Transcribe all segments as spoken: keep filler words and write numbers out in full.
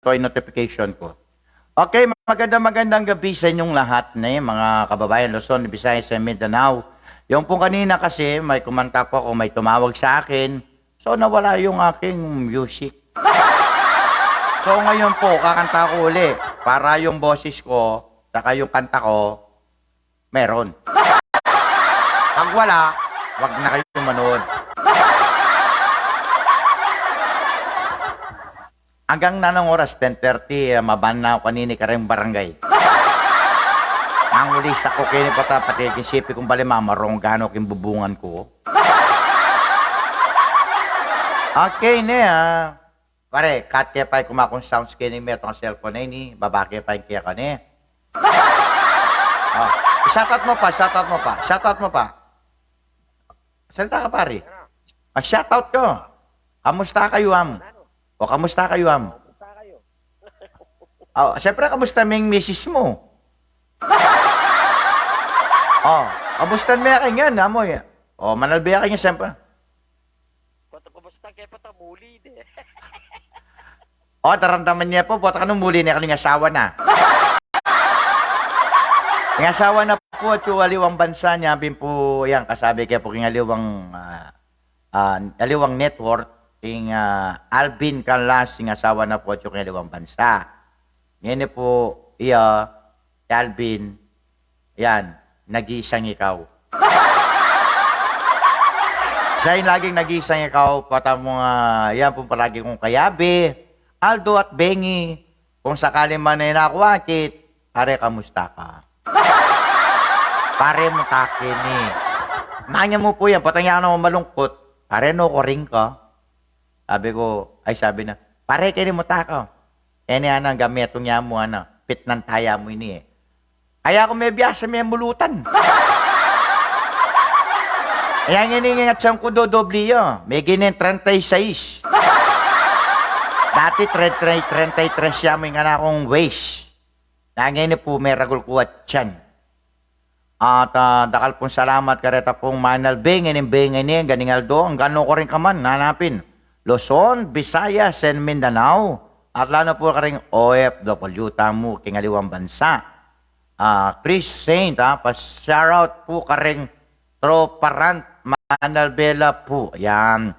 to yung notification ko. Okay, magandang, magandang gabi sa inyong lahat, ne, mga kababayan Luzon, Visayas, and Mindanao. Yung pong kanina kasi, may kumanta po ako, may tumawag sa akin. So, nawala yung aking music. So, ngayon po, kakanta ko uli para yung boses ko, saka yung kanta ko, meron. Pag wala, wag na kayo manood. Hanggang nanong oras? Ten thirty, ah, maban na ako kanini kareng barangay. Ang uli sa ko kini pata, pati kisipi kong bali, mamarong gano king bubungan ko. Okay ne, ah. Pare, cut ke pa yung kumakong sounds kini metung a cellphone na ini, baba ke pa yung kaya ka ne. Oh. Shoutout mo pa, shoutout mo pa, shoutout mo pa. Salita ka, pare. Mag-shoutout ko. Kamusta kayo, am? O, kamusta kayo, am? Oh, siyempre, kamusta mo yung misis mo? Oh, kamusta mo yung kanya, amo, eh? Oh, manalbi ka kanya, siyempre. Kumusta ke pa ta muli, de? O, daramdaman ne pu, pota kanu muli ne kanu ing asawa na. Ing asawa na pu atyu aliwang bansa, nya pin pu, yan, kasabi ke pu king aliwang, ah, ah, aliwang network, ing, ah, Alvin Canlas, ing asawa na pu atyu king aliwang bansa. Ngeni pu, iya, Alvin, yan, nag-iisang ikaw. Siya yung laging nag-iisang ikaw, pota mu, ah, yan pung palagi kung kayabe, Aldo at Bengi, kung sakali man ay nakuakit, pare, kamusta ka? Pare, mutakin, eh. Manya mu pu yan, pota nya naman malungkot, pare, no, kuring ka. Sabi ko, ay, sabi na, pare, keni mutaka. Keni, ana, gametung ya mu, ana, pitnan taya mu ini, eh. Kaya ku mebiasa memulutan. Kaya ngeni ing atsan ku dodobli ya. Megi ne treinta y seis. Dati tre-, tre-, treinta y tres ya mu ing kanakung waist. Kaya ngeni pu meragul ku atsan. At, ah, dakal pung salamat kareta pung manalbe ngening bengi ngening Aldo, anggang nukarin ka man, nanapin Luzon, Visayas, and Mindanao. At lalo pu karing O F W tamu king aliwang bansa. Ah, Chris Saint, ah, pa-shoutout pu karing Tropa Rant Manalbe la pu. Yan.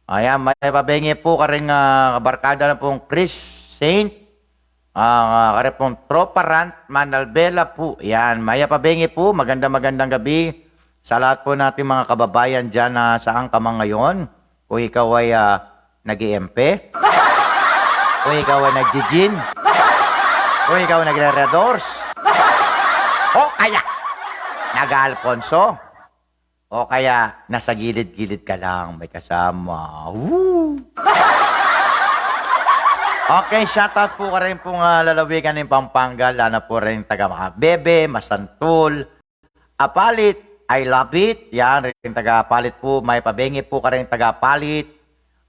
Ayan, mayap a bengi pu karing, ah, barkada na pung Chris Saint. Ah, karing pung Tropa Rant Manalbe la pu. Yan, mayap a bengi pu, magandang, magandang gabi sa lahat po nating mga kababayan dyan na saan ka man ngayon. Kung ikaw ay, ah, nag-iimpe, kung ikaw ay nag-gin, kung ikaw ay nagre-Red Horse, o kaya nag-Alfonso, o kaya nasa gilid-gilid ka lang, may kasama. Woo! Okay, shoutout pu karing pung, ah, lalawigan ning Pampanga, lalo na pu ring taga Bebe, Masantul, Apalit, I love it. Yan, ring taga Apalit pu, mayap a bengi pu karing taga Apalit,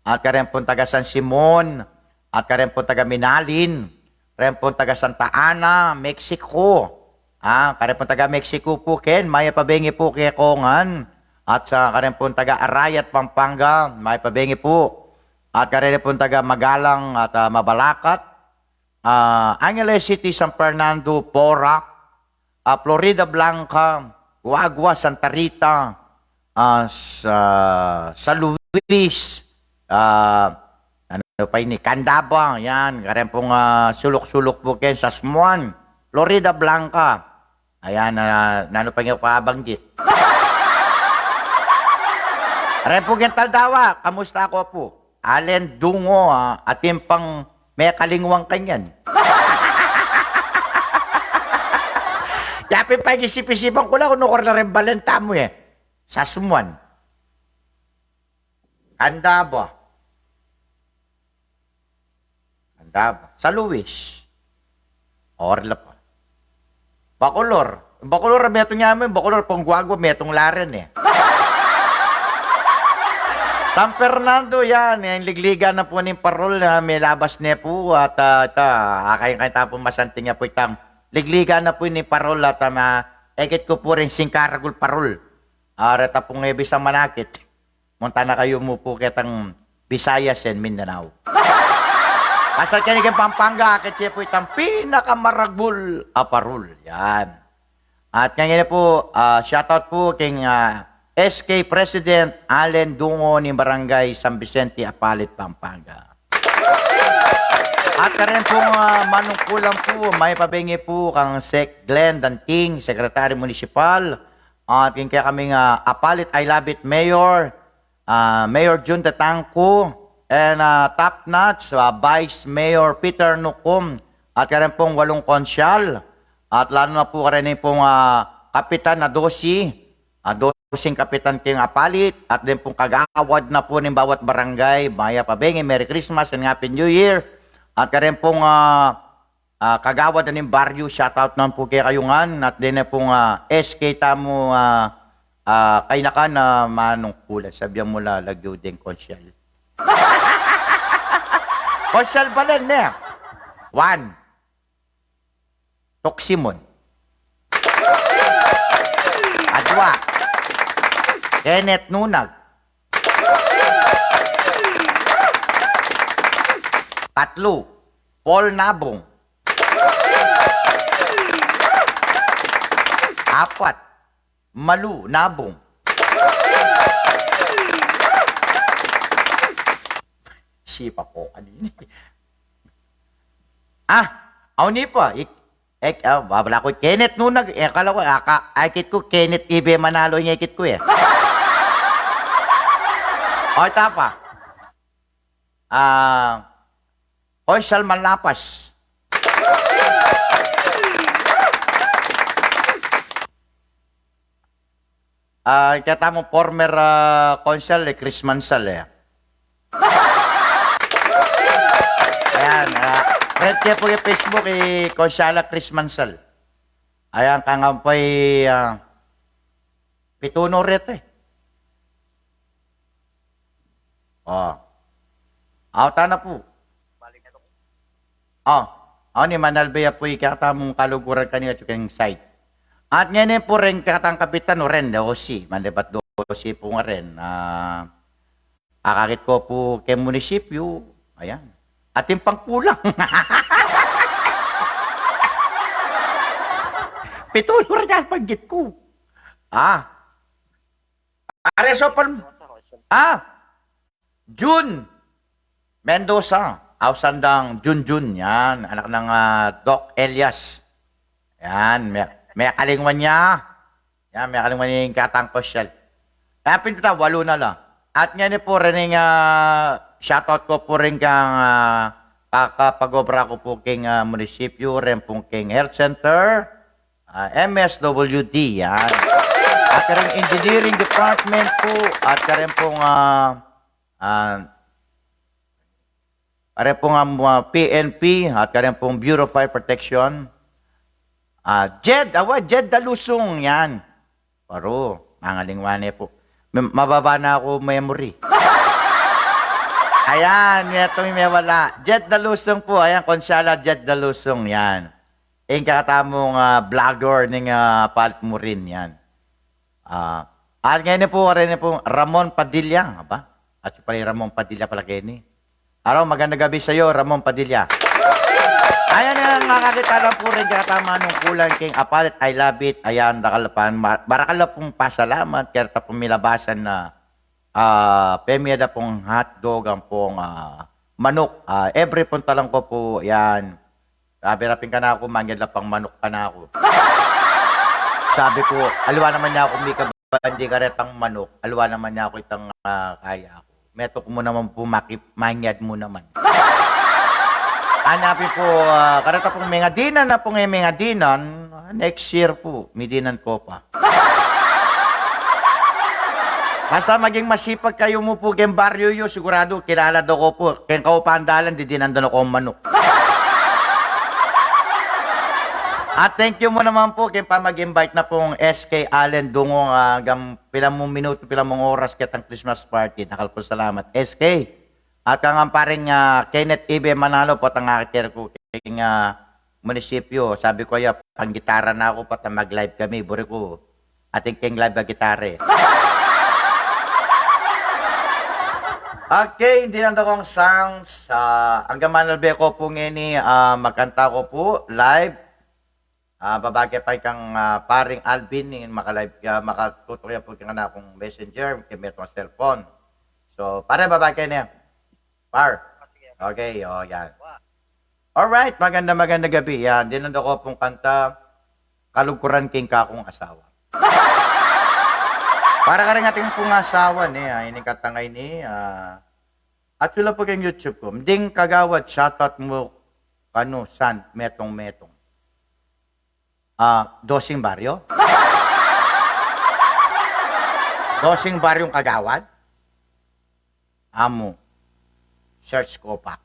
at karing pung taga San Simon, at karing pung taga Minalin, karing pung taga Santa Ana, Mexico. Ah, karing pung taga Mexico pu, ken, mayap a bengi pu kekongan. At sa karing pung taga Arayat, Pampanga, mayap a bengi pu. At karing pung taga Magalang at, ah, Mabalacat, ah, Angeles City, San Fernando, Porac, ah, Floridablanca, Guagua, Santa Rita, ah, sa, San Luis, ah, ano pa ini, Candaba, yan, karing pung, ah, suluk-suluk pu ken, Sasmuan, Floridablanca. Ayan, ah, nanu pa ing kabanggit? Karing pu ken Taldawa, kamusta ka pu? Alen Dungo, ah, atin pang mekalingwang kanyan. Ya pin pag-isip-isipan ku la kung nukarin la ring balita mu, eh. Sasmuan. Candaba. Candaba. San Luis. Orla pa. Bacolor. Bacolor, metung ya mu, Bacolor, pung Guagua, metung la rin, eh. San Fernando, yan, eh, ligligan na pu ning parol, ah, melabas ne pu, at, ah, ita, ah, kayang-kaya ta pu masanting ya pu itang ligligan na pu ning parol, at, ah, ma-, ekit ku pu ring singkaragul parol. Ah, reta pung e bisang manakit. Munta na kayu mu pu ketang Visayas and Mindanao. Asal keni keng Pampanga, keti pu itang pinakamaragul a parul. Yan. At ngeni pu, ah, shoutout pu keng, ah, S K President Allen Dungo ning Barangay San Vicente, Apalit, Pampanga. At kareng pung, ah, manungkulan pu, mayap a bengi pu kang Sec Glenn Danting, Secretary Municipal, at keng kekaming, ah, Apalit I Love It Mayor, ah, Mayor Jun Tatangco, and, ah, top notch, ah, Vice Mayor Peter Nucum, at kareng pung walung konsyal, at lalu na pu kareng pung, ah, Kapitan Adosi, Adosing Kapitan keng Apalit, at den pung kagawad na pu ning bawat barangay, mayap a bengi, Merry Christmas and Happy New Year. At kareng pung, ah, ah, kagawad na ning baryu, shoutout naman pu kekayu ngan, at den pung, ah, S K tamu, ah, ah, kainakan na manungkulan, sabian mu la lagyu deng konsyal. Konsyal Balen ne. One. Tok Simon. Adwa. Kenneth Nunag. Tatlu. Paul Nabong. Apat. Malu Nabong. Sipa ko kanini. Ah, aw ni pa. Ik, ek, ah, babala ko Kenneth Nunag. Eh, kala ko, aka, ay kit ko, Kenneth Ibe Manalo ing ikit ko eh. O, ita pa. Ah, Konsal Malapas. Ah, keta mu former, ah, konsal, eh, Chris Mansal, eh. Ayan, ah, friend ke pu king Facebook, eh, Konsala Chris Mansal. Ayan, kangan pa, eh, ah, pitu no reta, eh. O. Aw, tana pu. O. Aw, ni Manalbe ya pu, ikatamung kaluguran kanitu keng site. At ngeni pu reng katang kapitan, o ren, dosi. Mandebat dosi pu nga ren. Ah, akakit ko pu keng munisipyu. Ayan. Atin pang kulang. Pitu no reta panggit ku. Ah. Are so pan, ah, Jun Mendoza, ausan dang Junjun, yan, anak nang, ah, Doc Elias. Yan, me, mekalingwan ya. Yan, mekalingwan ya ing katang kosyal. Kaya pintuta, walu na la. At ngeni pu rin ing, ah, shoutout ko pu rin kang, ah, kakapag-obra ku pu king, ah, munisipyu, rin pung king health center, ah, M S W D, yan. At kareng engineering department pu, at kareng pung, ah, ah, kareng pung, ah, P N P, at kareng pung Bureau of Fire Protection. Ah, Jed, awa, Jed Dalusung, yan. Paru, mangalingwan ne pu. Me, mababa na ku memory. Ayan, metung mewala. Jed Dalusung pu, ayan, Konsala Jed Dalusung, yan. Ing kakatamung, ah, vlogger ning, ah, Apalit Murin, yan. Ah, at ngeni pu, kareni pu, Ramon Padilla, aba? At si pala Ramon Padilla pala keni. Araw, magandang gabi sa'yo, Ramon Padilla. Ayan na nga, kakita lang pu rin kataman nung kulang king Apalit, I love it. Ayan, dakal pan, ma-, marakal na pung pasalamat, kaya ta pung milabasan na, ah, pemie da pung hotdog, ang pung, ah, manok. Ah, every punta lang ko pu, yan. Sabi rapin kanaku, mangyad la pang manok kanaku. Sabi ku, aliwa naman ya ku mikabandi karetang manok, aliwa naman ya ku itang, ah, kaya ku. Metung mu naman pu maki-, mangyad mu naman. Anya pi pu, ah, kareta pung mengadinan na pung e mengadinan, ah, next year pu, midinan ko pa. Basta maging masipag kayu mu pu keng baryu yu, siguradu, kilala da ko pu. Keng kaupan dalan, didinan da na kong manok. At thank you mu naman pu keng pamag-invite na pung S K Allen Dungo, ah, agam pila mung minutu, pila mung oras ketang Christmas party. Dakal pung salamat, S K. At kang pareng, ah, Kenneth Ibe Manalo, potang akit ku keng, ah, munisipyu. Sabi ku ya, panggitara na ku, potang mag-live kami, buri ku. Atin keng live a gitara e. Okay, dinan da kung sounds. Ah, anggang manalbe ku pu ngeni, ah, makanta ku pu live. Ah, babage pa kang, ah, paring Alvin, ing maka-live, ah, makatutok ya pu keng kanakung messenger, keng metung a cellphone. So, pare, babage ne. Par. Okay, o, yan. Alright, maganda, maganda gabi. Yan, dinan da ku pung kanta, Kaluguran king Kakung Asawa. Para karing atin pung asawa, ne, ah, ining kanta ngeni, ah, atyu la pu keng YouTube ku. Ding Kagawad, shoutout mu kanu san metung-metung. Ah, dosing baryo? Dosing baryung kagawad? Amu, search ku pa.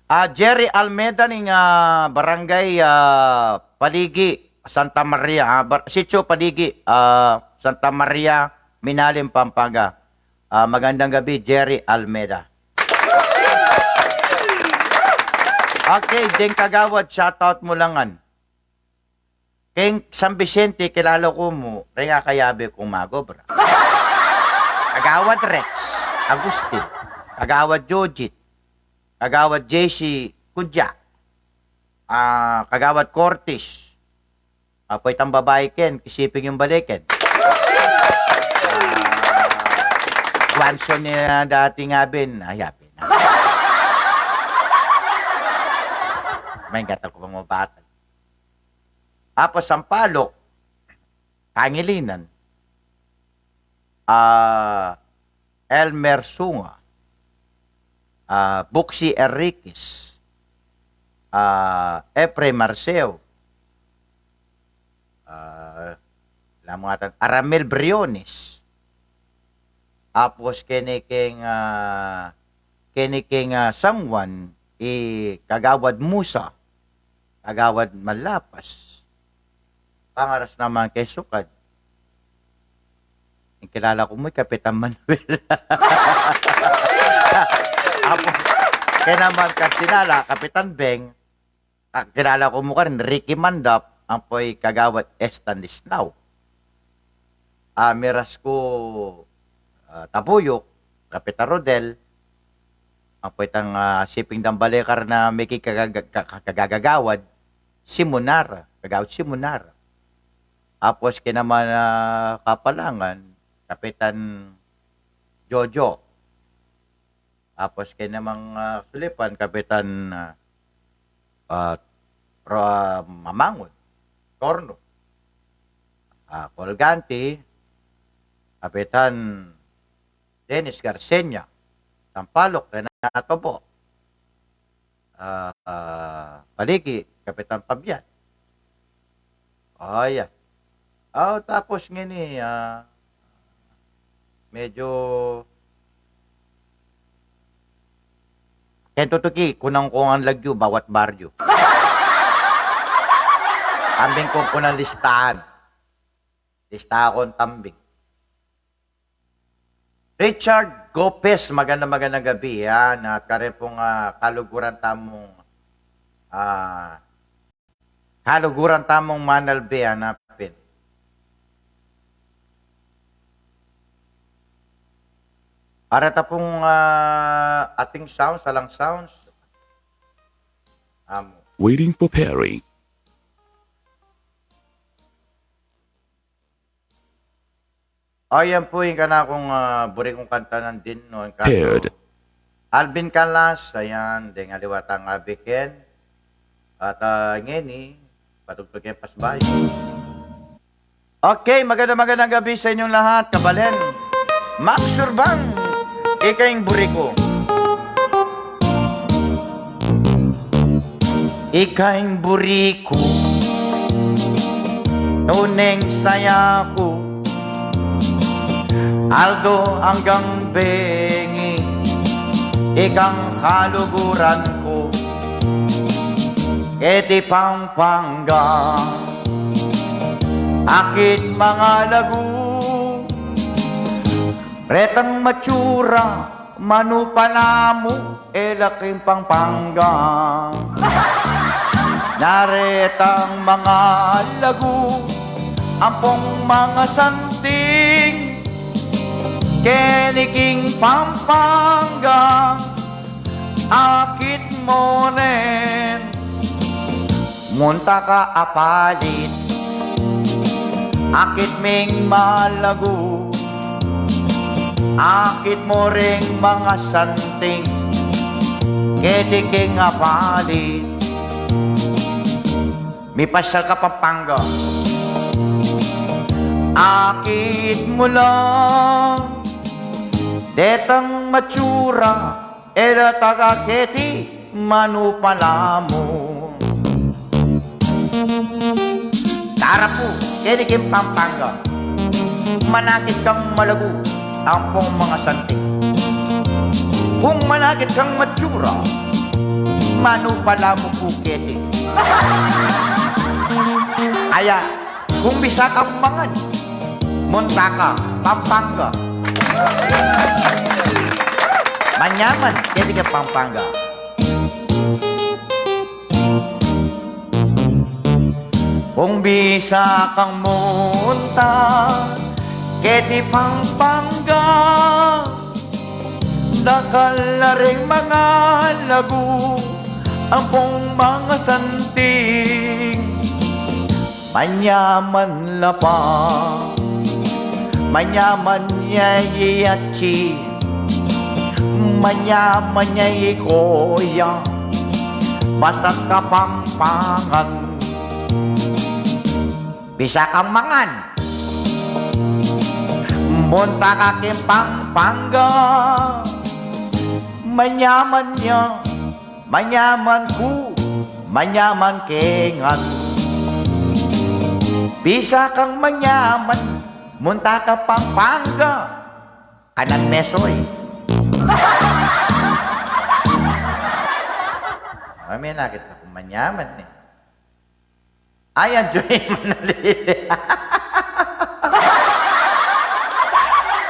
Ah, Jerry Almeda ning, ah, Barangay, ah, Paligi, Santa Maria, ah, Bar-, Sitio Paligi, ah, Santa Maria, Minalim, Pampanga. Ah, magandang gabi, Jerry Almeda. Okay, ding Kagawad, shoutout mu la ngan. Keng San Vicente, kilala ku mu, reng akayabe kung magobra. Kagawad Rex Agustin, Kagawad Jojit, Kagawad J C Kudya, ah, Kagawad Cortis, apoy tang babai ken, kisiping yung baliken. Ah, Guanson niya dating abin, ay, abin. May gatal ko pang mabatal. Apo Sampaloc, Pangilinan, ah, Elmer Sunga, ah, Buksi Enriquez, ah, Efraim Marceo, ah, lamang atan, Aramil Briones, apos keni keng, ah, keni keng, ah, San Juan, i Kagawad Musa, Kagawad Malapas, pangaras naman keng Sukad. Ing kilala ku mu, i Kapitan Manuel. Apos, keng naman Karsinala, Kapitan Beng, ah, kilala ku mu karin, Ricky Mandap, ampo i Kagawad Estanislao. Ah, miras ku, ah, Tabuyok, Kapitan Rodel, ampo itang, ah, siping dang balekar na miki kagaga-, ka-, ka-, kagagagawad, Simunar, Kagawad Simunar. Apos keng naman, ah, Kapalangan, Kapitan Jojo. Apos keng namang, ah, Sulipan, Kapitan, ah, ah, Ro-, ah, Mamangud, Torno. Ah, Colgante, Kapitan Dennis Garceña, Sampaloc, Renato Bo. Ah, ah, Paligi, Kapitan Pabian. Oh, yeah. Oh, tapos ngini, ah, medyo keng tutuki, kunang-kunang lagyu, bawat baryu. Tambing kung kunang listahan. Listahan kung tambing. Richard Gopez, maganda, magandang gabi. Yan, at karin pung, ah, kaluguran tamung, ah, kaluguran tamung manalbe, hanapin. Para ta pung, ah, ating sounds, alang sounds. Amu. Waiting for Perry. Ayan pu ing kanakung, ah, buri kung kanta nandin, no, ing kasu. Alvin Canlas, ayan, deng aliwa tang abiken. At, ah, ngeni, patugtug keng pasbayu. Okay, maganda, magandang gabi sa inyong lahat, kabalen. Max Urbang, Ika ing Buri Ku. Ika ing buri ku, nune ing saya ku, aldo anggang bengi, ikang kaluguran ku. Keti Pampanga, akit mangalagu, retang matsura, manu panamu, e la king Pampanga. Naretang mangalagu, ampong mangasanti, Keni king Pampanga, akit mu rin. Munta ka Apalit, akit ming Malagu, akit mu ring mangasanting, keti king Apalit. Mipasyal ka Pampanga. Akit mu lang detang matsura, e da taga keti, Manu pala mu. Tara pu, keni king Pampanga. Manakit kang Malagu, ampong mangasanting. Kung manakit kang matsura, Manu pala mu pu keti. Aya, kung bisa kang mangan, munta ka Pampanga. Manyaman keti king Pampanga. Kung bisa kang munta keti Pampanga, dakal la ring mangalagu ampong mangasanting. Manyaman la pa, manyaman ya i Achi, manyaman ya i Koya, basta't Kapampangan. Bisa kang mangan, munta ka king Pampanga, manyaman ya, manyaman ku, manyaman ke ngan. Bisa kang manyaman, munta ka Pampanga. Kanan mesoy. Ay, menakit na kung manyaman e. Ayan, Joy Manalili.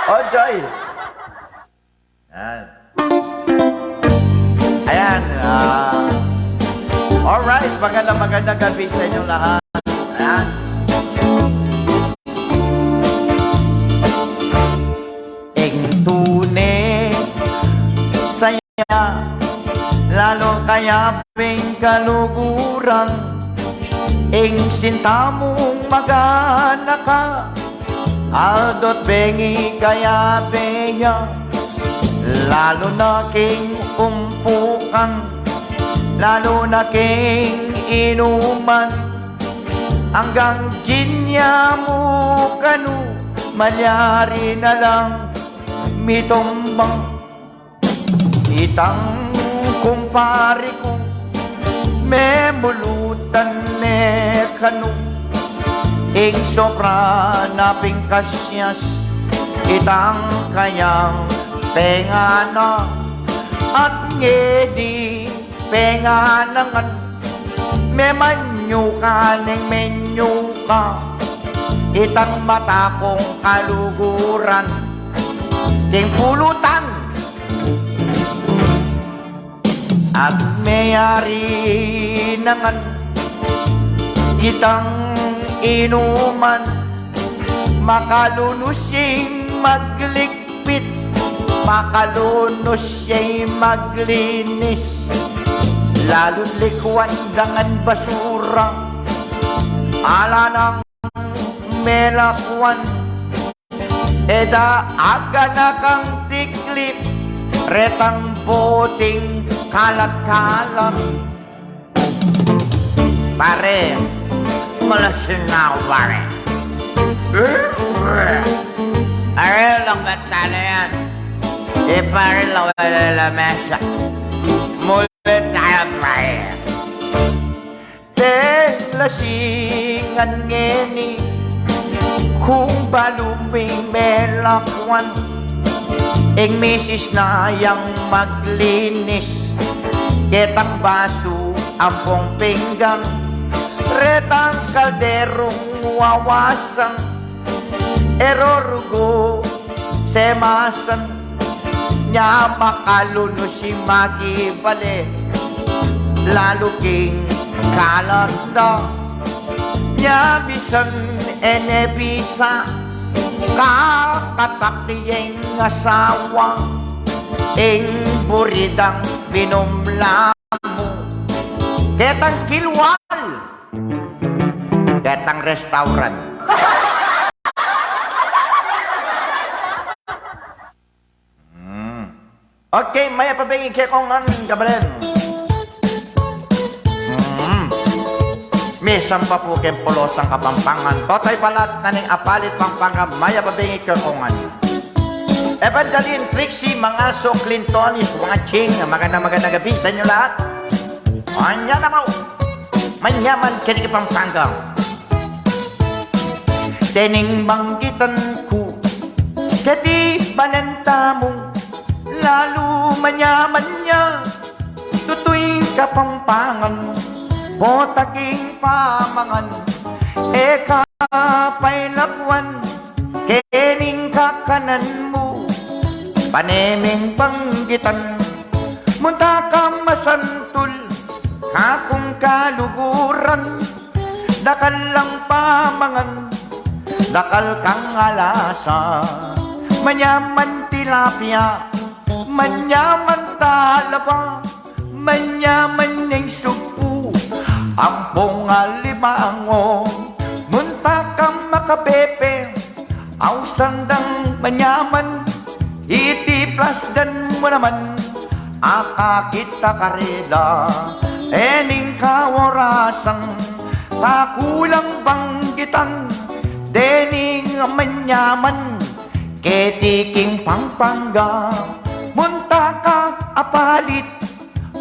O, Joy. Yan. Ayan. Ah, alright. Magandang, magandang gabi sa inyong lahat. Ayan. Ing tune saya, lalo kaya ping kaluguran, ing sinta mung maganaka, aldo't bengi kaya pe ya, lalo na king umpukan, lalo na king inuman, anggang gin ya mu kanu, malyari na lang mitumbang. Itang kumpari ku, memulutan ne kanu, ing sobra na ping kasyas, itang kayang pengana, at ngeni penganangan, memanyuka neng menyuka, itang mata kung kaluguran, ding pulutan. At meyari na ngan itang inuman, makalunus yang magligpit, makalunus yang maglinis, lalu't likuan da ngan basura, ala nang melakwan. E da aganakang tiklip retang boting kalat-kalat. Pare, malasin na aku, pare. Pare, lungkat tana yan. E, pare, laway la lamesa. Mulit tayo, pare. Telasingan ngeni, kung balu ming melakwan, ing misis na yang maglinis, ketang basu ampong pinggan, retang kalderung wawasan, e ro rugu semasan, nya makalunus i magibale, lalu king kalat da, nya misan e ne bisa, Kakatakli ing asawa, ing buri dang minumlamu, ketang kilwal, ketang restaurant. Hmm. Okay, mayap a beng ing kekongan, kabalen. Hmm. Misamban pu keng Polosang Kapampangan. Totoy balat na ning Apalit Pampanga, mayap a beng ing kekongan. Evangeline, Trixie, Mangaso, Clintonis, Wangching, magandang, magandang gabi sa inyo lahat. Anya naman, manyaman keti Pampanga. Dening banggitan ku keti balen tamu, lalu manyaman ya, tutuy Kapampangan, potang pamangan, e ka pailakwan, kening kakanan mu, pane meng banggitan, munta ka masantul, kakung kaluguran, dakal lang pamangan, dakal kang alasa, manyaman tilapia, manyaman talaba, manyaman ing sugpu, ampong alimango, munta ka makapepe, ausan dang manyaman, iti plasdan mu naman, akakit a karela, e ning kaorasan, kakulang banggitan, dening manyaman, keti king Pampanga, munta ka Apalit,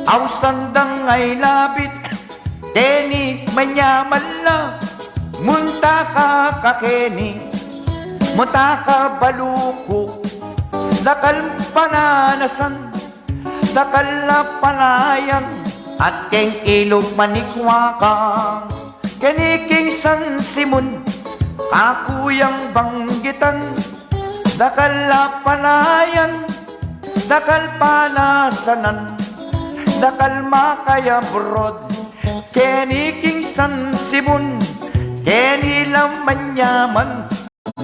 ausan dang ailabit, keni manyaman la, munta ka kakeni, munta ka Baluku, dakal pananasan, dakal a palayan, at keng Ilug Manikwaka, keni king San Simon, kaku yang banggitan, dakal a palayan, dakal panasanan, dakal makayabroad, keni king San Simon, keni lang manyaman,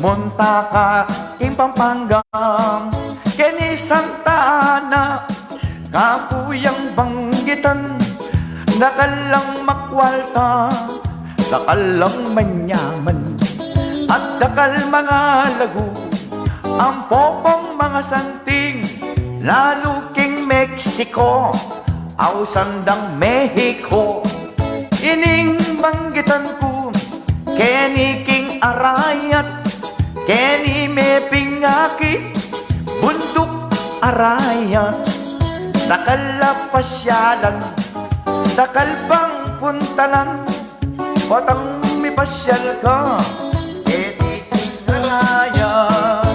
munta ka king Pampanga, keni Santa Ana, kaku yang banggitan, dakal lang makwalta, dakal lang manyaman, at dakal mangalagu, ampo pang mangasanting, lalu king Mexico, ausan dang Mexico. Ining banggitan ku, keni king Arayat, keni mepingakit, Bunduk Arayat, dakal a pasyalan, dakal pang puntalan, potang mipasyal ka keti king Arayat.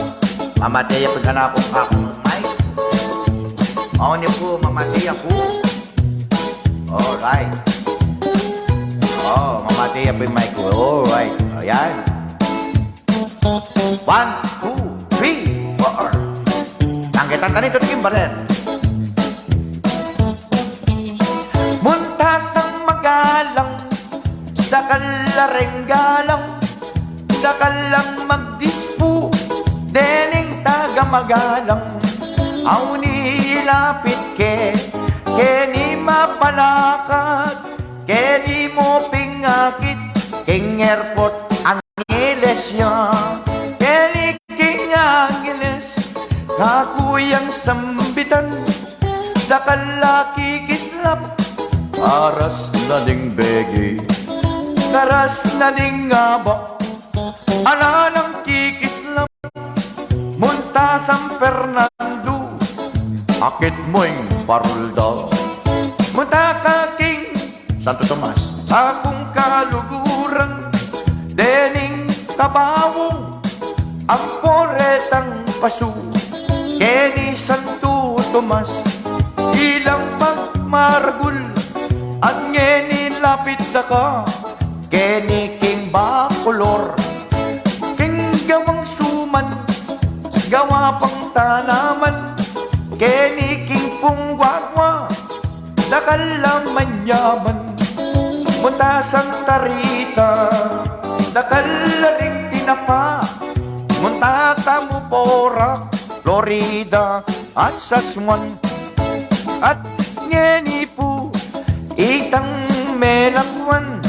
Mamate ya pu ing kanaku, kakung Mike. Mau ni pu, mamate ya pu. Alright. O, mamate ya pu ing Mike ku. Alright. O, yan. One, two, three, four. Banggitan tani tutu king balen. Munta kang magalang, dakal a reng galang, dakal lang magdispu, dening taga magalang, auni ilapit ke, keni mapalakat, keni mu pingakit, king airport Angeles ya, keni king Angeles, kaku yang sambitan, dakal a kikislap, karas na ding begi, karas na ding aba, ala nang kikislap, munta San Fernando, akit mu ing parulda, munta ka king Santo Tomas, kakung kaluguran, dening Cubao, ampo retang pasu, keni Santo Tomas, ilang magmaragul, at ngeni lapit da ka, keni king Bacolor, king gawang suman, gawa pang tanaman, keni king Pungguagua, dakal a manyaman, munta Santa Rita, dakal a ring tinapa, mun tatamu Porac, Florida, at San Juan. At ngeni pu itang melangwan,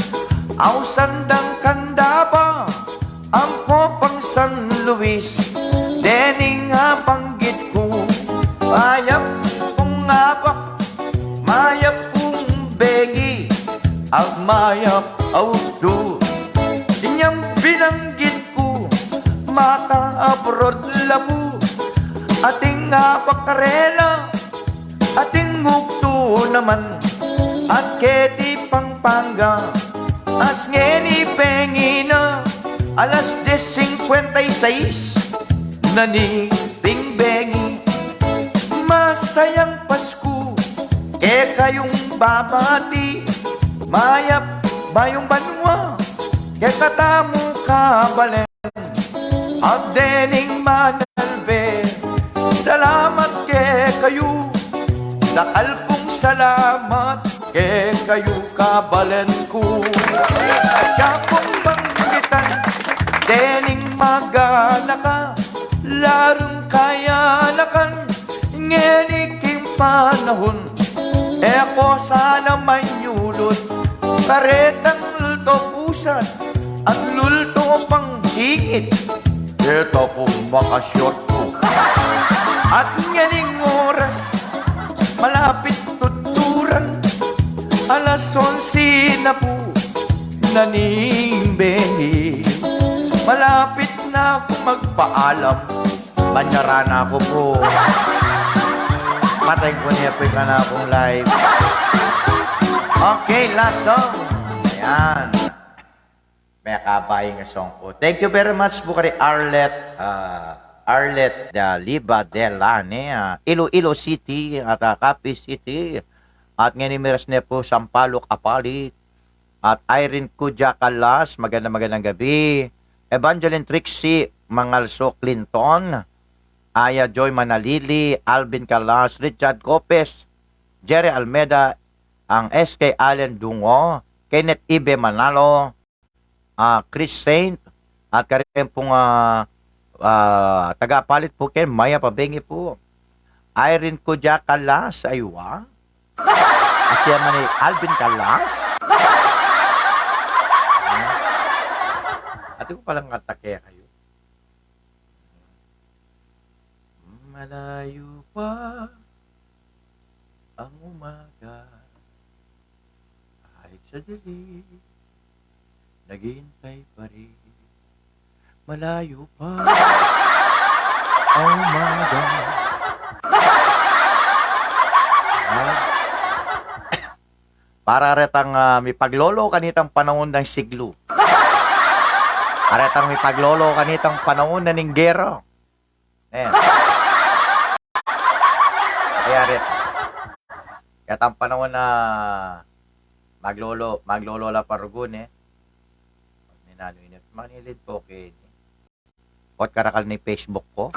ausan dang Candaba, ampo pang San Luis, dening abanggit ku, mayap pung abak, mayap pung bengi, at mayap a utdu. Inyang binanggit ku, maka-abroad la pu, atin abak karela, atin utdu naman, at keti Pampanga. As ngeni bengi na, alas diez cincuenta y seis na ning bengi. Masayang Pasku kekayung babati, mayap bayung banua kekatamu kabalen. At dening manalbe, salamat kekayu, dakal pung salamat kekayu, kabalen ku. At kapung banggitan, dening maganaka, larung kayanakan, ngeni king panahun, e ko sana manyulut karetang lulto pusat at lulto pang singit. Keta pung maka-short ku. At ngening oras, malapit tuturan, alas onse na pu na ning bengi. Malapit na ku magpaalam. Manyara na ku pu. Patayin ku ne pu ing kanakung live. Okay, last song. Ayan. Mekabaying a song pu. Thank you very much pu kari Arlet, ah, Arlet de Liba de la, ne, ah, Iloilo City at, ah, Capiz City. At ngeni miras ne pu Sampaloc, Apalit. At Irene Kuja Calas, magandang, magandang gabi. Evangeline Trixie Mangalso Clinton, Aya Joy Manalili, Alvin Calas, Richard Copes, Jerry Almeda, ang S K Allen Dungo, Kenneth Ibe Manalo, ah, Chris Saint, at karin pung, ah, ah, taga Apalit pu ken, mayap a bengi pu. Irene Kuja Calas, aywa. At siya man i Alvin Calas. Atin ku palang kanta kekayu. Malayo pa ang umaga, kahit sadali, naghihintay pa rin. Malayo pa ang umaga. Ah. Para retang, ah, mipaglolo kanitang panaun dang siglo. Aretang mipaglolo kanitang panaun na ning gera. Ayan. Kaya ret. Kaya tang panaun na maglolo, maglolo la pa rugun, e. Minanu init, manilid po keni. Ot karakal ne Facebook ku.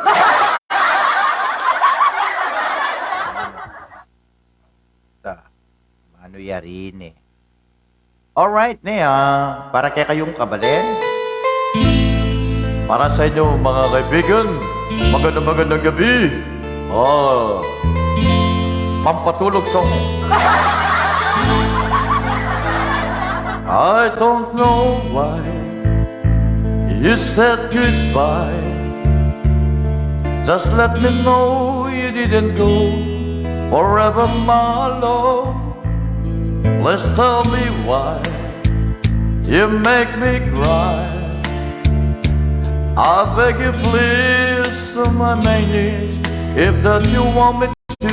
Ta, manu yari ne. Alright ne, ah, para kekayung kabalen. Para sa inyo, mga kaibigan, magandang, magandang gabi. Ah, pampatulog song. I don't know why you said goodbye. Just let me know you didn't go forever, my love. Please tell me why you make me cry. I beg you please, on my knees, if that you want me to.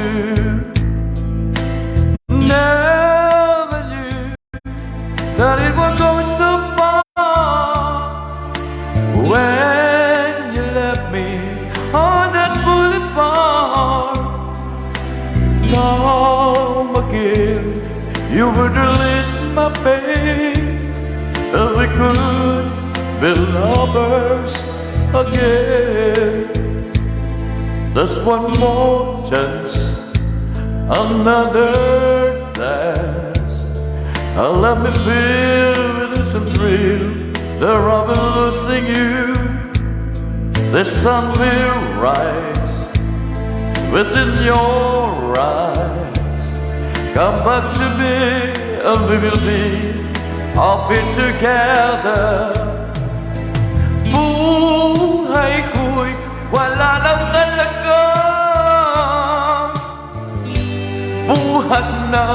Never knew that it would go so far when you left me on that boulevard. Come again, you would release my pain, and we could be lovers again. Just one more chance, another glance, and let me feel the innocent thrill that I'll be losing you. The sun will rise within your eyes. Come back to me and we will be happy together. Buhay ko'y wala nang halaga. Buhat na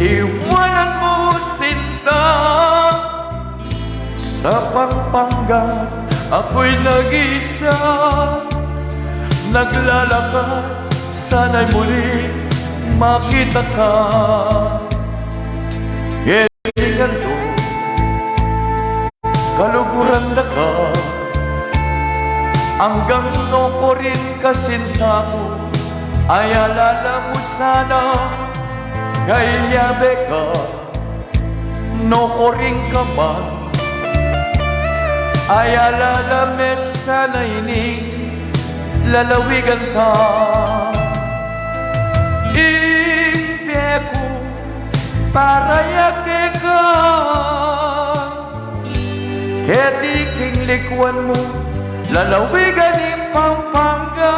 iwanan mo, sinta. Sa Pampanga ako'y nag-iisa, naglalakad, sana'y muli makita ka. Ngening aldo, kaluguran da ka, anggang nukarin ka, sinta ku, ay alala mu sana, kaylabe ka, nukarin ka man, ay alala me sana ining lalawigan ta. Ing pie ku para ya keka, keti king likuan mu, lalawigan ning Pampanga.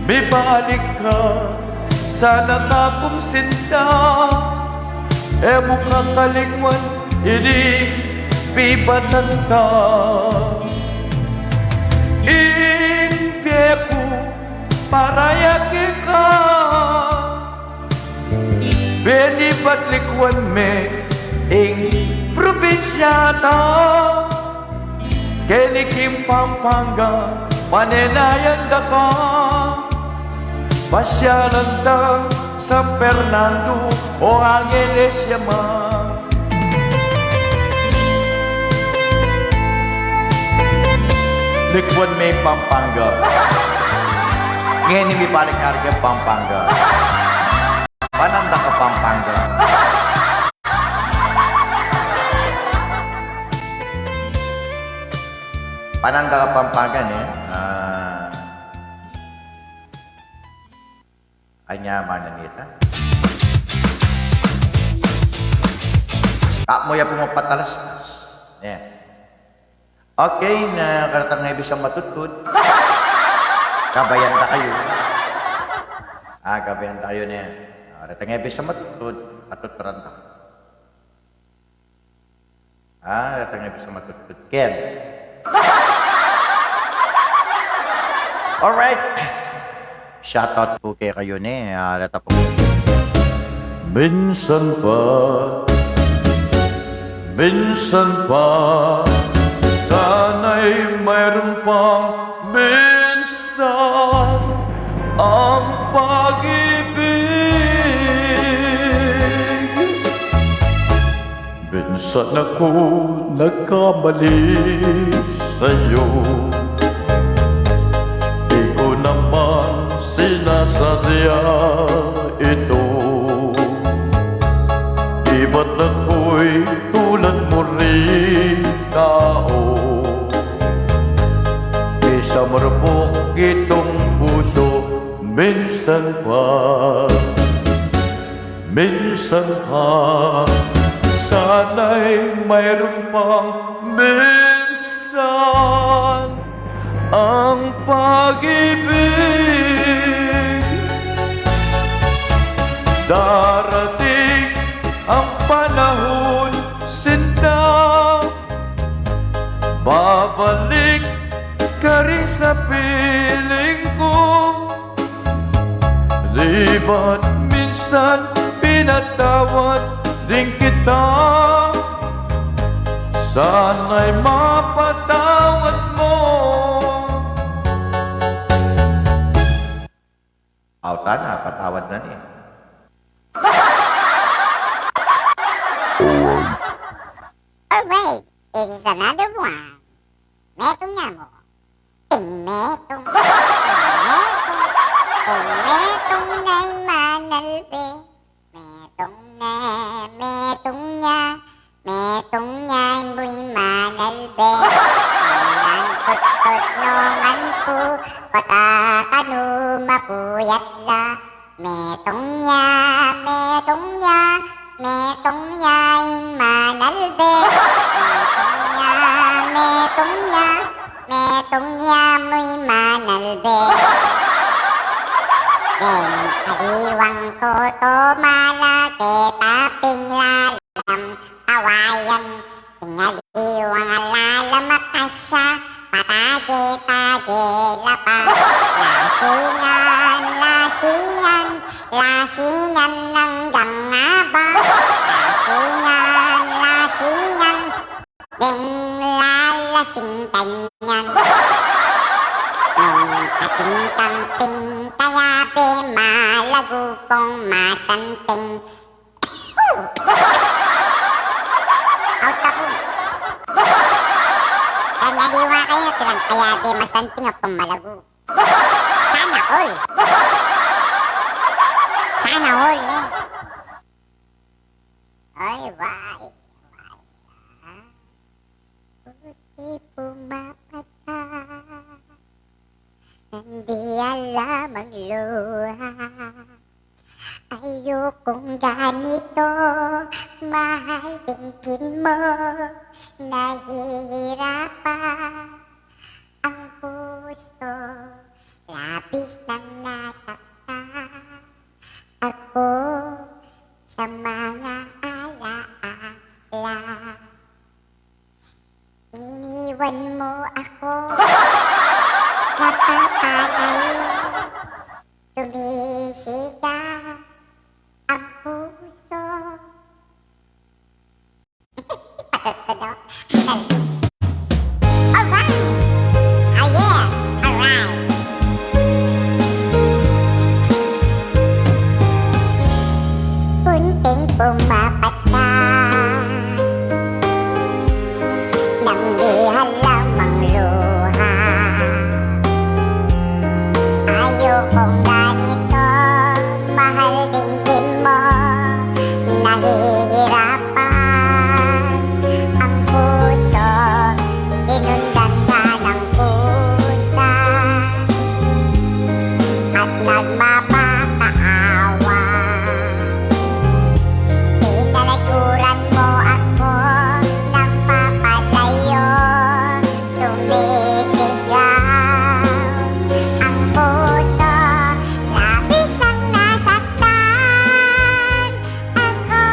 Mibalik ka sana kaku, sinta, e mu kakalingwan ining pibatan ta. Ing pie ku para ya keka, beni ba't likuan me ing probinsya ta. Keni king Pampanga, panenayan da ka, pasyalan ta San Fernando o Angeles ya man. Likuan me Pampanga. Ngeni mibalik ka king Pampanga. Pananda ka Pampanga. Pananda ka Pampanga, ne? Ah. Anya, mananita. Kamu ya pumapatalastas. Ne? Okay, na karetang e bisa matudtud. Kabayan ta kayu. Ah, kabayan ta kayu ne. Ah, karetang e bisa matudtud, atuturan ta. Ah, karetang e bisa matudtud ken. Alright. Shoutout pu kekayu ne, ah, deta pu. Minsan pa, minsan pa, sana'y mayroon pang minsan ang pag-ibig. Minsan ako nagkamali sa'yo, di ko naman sinasadya ito. Iba't ako'y tulad mo ring tao, isang marupok itong puso minsan pa. Minsan pa, sana'y mayroon pang minsan ang pag-ibig. Darating ang panahon, sinta, babalik ka rin sa piling ko. Di ba't minsan pinatawad din kita? Sana'y mapatawad mo. Aw, tana, patawad na ni. Alright, it is another one. Metung nya mu. Ting metung, ting metung, ting metung na ing manalbe. Metung ne, metung nya, metung nya ing buy manalbe. Ngan tutut nung ampu, kota kanu mapuyat la. Metung nya, metung nya, metung nya ing manalbe. Metung nya, metung nya, metung Tong ya mu'y manalbe. Deng aliwang toto, malake taping lalam, tawayan. Deng aliwang lalam, akasya, patade-tade la pa. Lasingan, lasingan, lasingan anggang aba. Lasingan, lasingan, deng lalasing kanyan. Nung ating kamping, kayabe malagu pong masanting. Out na po. Deng aliwa kayu, tilang kayabe masanting a pamalagu. Sana all. Sana all, eh. Ay, why? Why? Puti pumapatay, nang di alam ang luha. Ayokong ganito, mahal, dinggin mo, nahihirapan ang puso, labis nang nasaktan ako sa mga alaala. Iniwan mo ako, napapalayo, sumisigaw ang puso. Alright! Ah, yeah! Alright! Kunting pumapatay, nang di alam ang luha. Ayokong ganito, mahal, dinggin mo, nahihirapan ang puso, sinundan ka ng kusa at nagmapakaawa. Tinalikuran mo ako ng papalayo, sumisigaw ang puso, labis nang nasaktan ako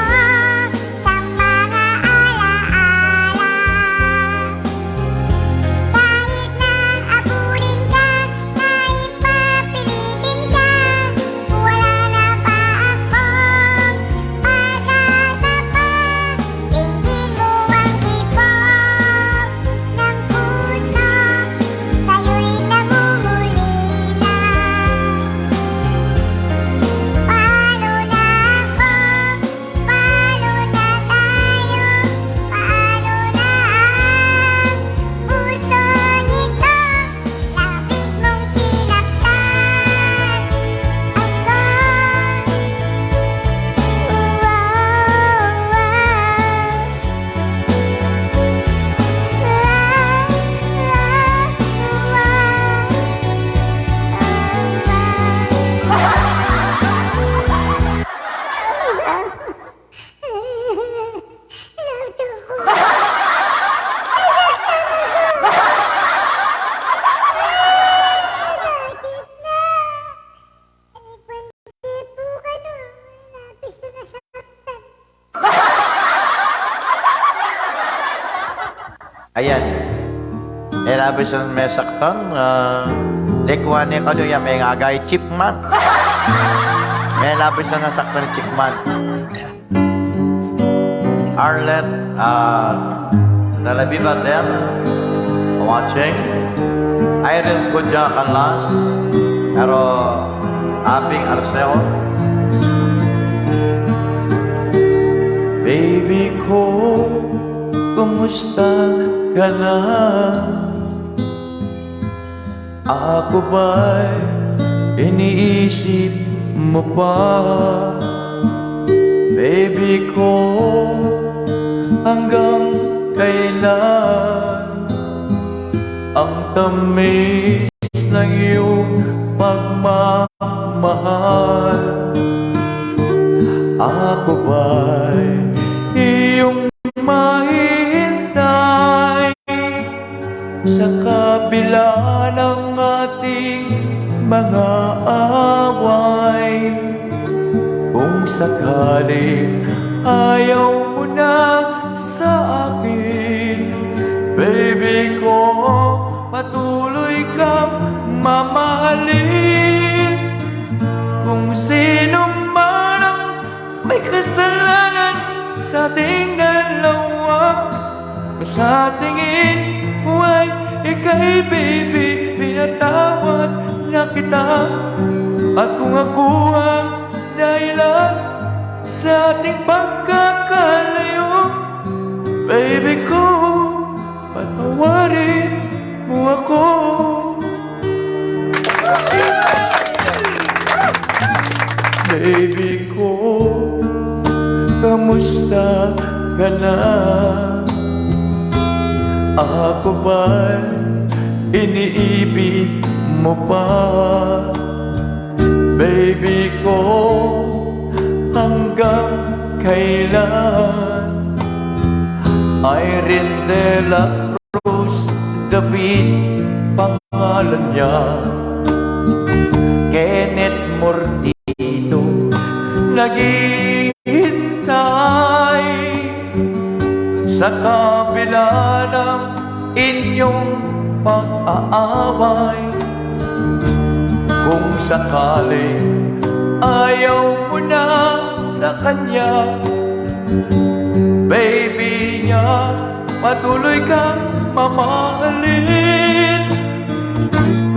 sa mga alaala. Kahit na abutin ka, kahit papilitin ka, wala na ba akong pag-asa pa? Dinggin mo ang tibok ng puso, sa'yo'y namumulila. Paano na ako? Paano na tayo? Paano na ang pusong ito? Labis mong sinaktan ako. Wow, wow. Nasaktan ako. Sakit na. Ay, buwan, di po ka na. Labis na nasaktan. Ayan. E, labis na mesaktan, ah, likuan ne kanu ya, mengagay chipmunk. E, labis na nasaktan chipmunk. Arlet, ah, Talabiba there, watching. Irene Gudya Canlas, Ero Aping Arceo. Baby ko, kumusta ka na? Ako ba'y iniisip mo pa? Baby ko, hanggang kailan ang tamis ng iyong pagmamahal? Ako ba'y iyong mahihintay sa kabila Sakaling ayaw mo na sa akin, baby ko, patuloy kang mamahalin. Kung sino man ang may kasalanan sa ating dalawa, sa tingin mo ay ika'y baby, pinatawad na kita. At kung ako ang dahilan sa ating pagkakalayo, baby ko, patawarin mo ako. Baby ko, kamusta ka na? Ako ba'y iniibig mo pa? Baby ko, hanggang kailan? Irene de la Cruz David pangalan niya. Kenneth Mortito naghihintay sa kabila ng inyong pag-aaway. Kung sakaling ayaw mo na sa kanya, baby niya, patuloy kang mamahalin.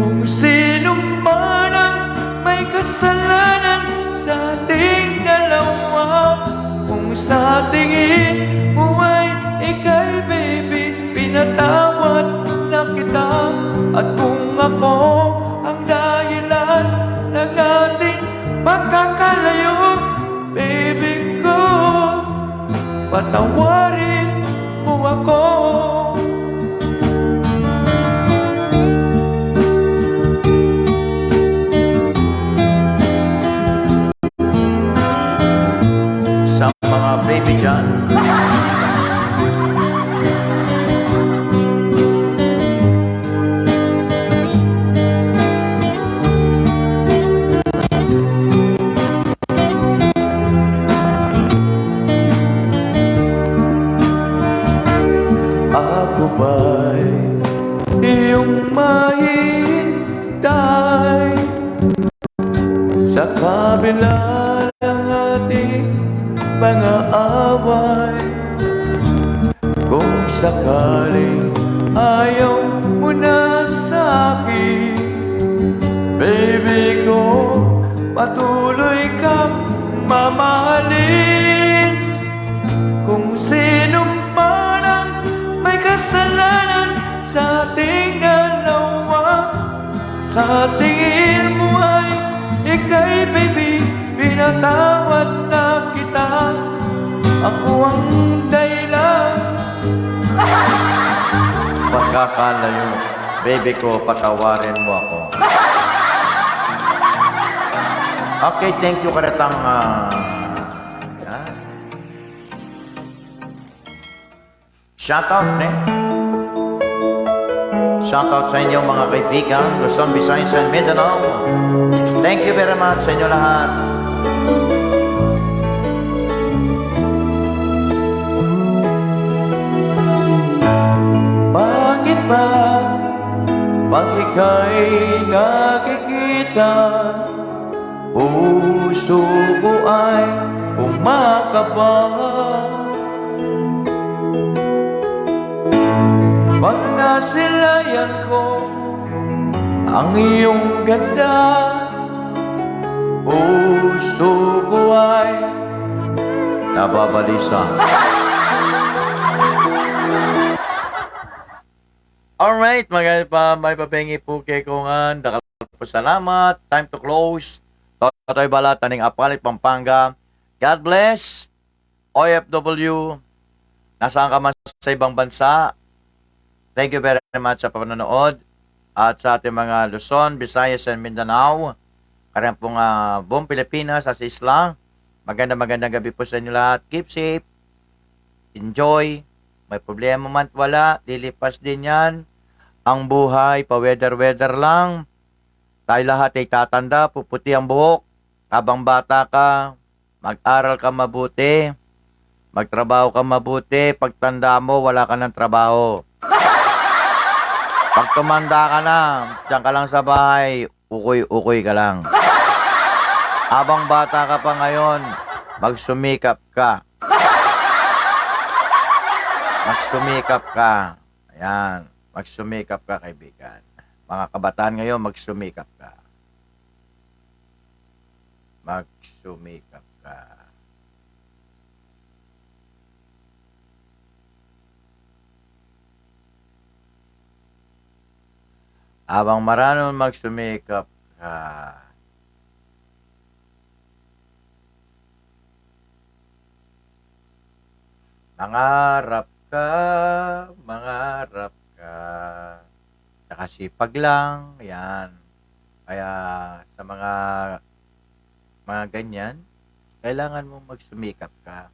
Kung sino man ang may kasalanan sa ating dalawa, kung sa tingin mo ay ika'y baby, pinatawad na kita. At kung ako ang dahilan ng ating pagkakalayo, baby ko, patawarin mo ako. Sa mga baby dyan, ako ba'y iyong mahihintay sa kabila ng ating mga away? Kung sakaling ayaw mo na sa akin, baby ko, patuloy kang mamahalin. Kung sino man ang may kasalanan sa ating dalawa, sa tingin mo ay ika'y baby, pinatawad na kita. Ako ang dahilan. Pagkakalayo, baby ko, patawarin mo ako. Okay, thank you, karetang, ah, yan. Shout out, ne? Shout out sa inyo, mga kaibigan, Luzon, Visayas, and Mindanao. Thank you very much sa inyo lahat. Bakit ba pag ika'y nakikita, puso ko ay kumakaba? Pag nasilayan ko ang iyong ganda, puso ko ay nababalisa. Alright, maganda pa, may papengi pu keka ngan, dakal pu salamat. Time to close. Totoy Balata ning Apalit, Pampanga. God bless. O F W, nasaan ka man sa ibang bansa, thank you very much sa panonood. At sa ating mga Luzon, Visayas, and Mindanao, kareng pung, ah, buong Pilipinas at sa isla, maganda, magandang gabi po sa inyo lahat. Keep safe, enjoy, may problema man wala, lilipas din yan. Ang buhay, pa-weather-weather lang. Tayo lahat ay tatanda, puputi ang buhok. Habang bata ka, Mag-aral ka mabuti. Magtrabaho ka mabuti. Pagtanda mo, wala ka ng trabaho. Pag tumanda ka na, diyan ka lang sa bahay, ukoy-ukoy ka lang. Abang bata ka pa ngayon, magsumikap ka. Magsumikap ka. Ayan. Magsumikap ka, kaibigan. Mga kabataan ngayon, magsumikap ka. Magsumikap ka. Abang maranun, magsumikap ka. Mangarap ka, mangarap ka. Tsaka sipag lang, yan. Kaya sa mga, mga ganyan, kailangan mong magsumikap ka.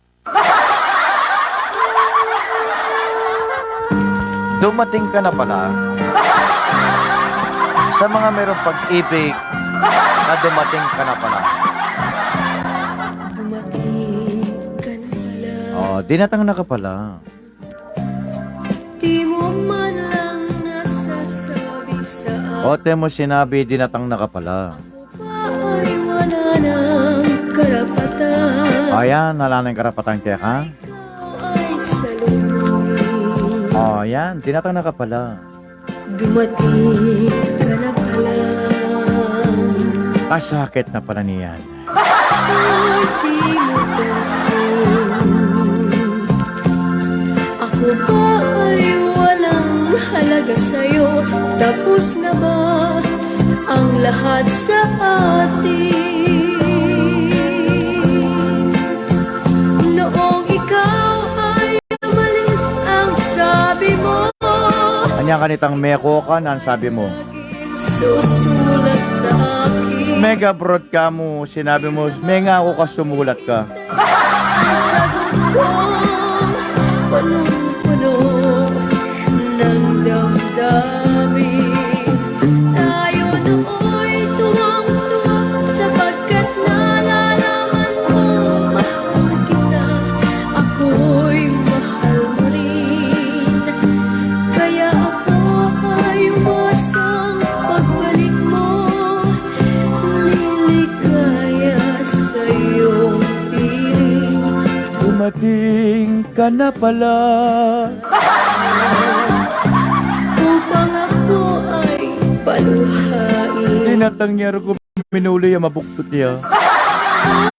Dumating ka na pala. Sa mga merong pag-ibig na dumating ka na pala. Dumating ka na pala. Oh, dinatang na ka pala. Di mo man lang nasasabi sa akin. O, te mo sinabi, dinatang na ka pala. Ako ba ay wala ng karapatan? O, yan, wala nang karapatan keka. Ikaw ay salubungin. O, yan, dinatang na ka pala. Dumating ka na pala. Kasakit na pala niyan. Ako'y di mo pansin. Ako ba ay walang halaga sa'yo? Tapos na ba ang lahat sa atin? Noong ikaw ay umalis, ang sabi mo, anya kanitang meko ka, nanu sabi mu? Susulat sa akin. Mega broad ka mu, sinabi mu, mengaku ka, sumulat ka. Ang sagot ko, punong-puno ng damdamin. Tayo na mo'y tuwang-tuwa sapagkat nalalaman mo mahal kita. Ako'y mahal mo rin. Kaya ako ay umasang pagbalik mo. Liligaya sa iyong piling. Dumating ka na pala. Upang ako ay paluhain. Dinatang niya, rugo, minuli ya, mabuktut ya.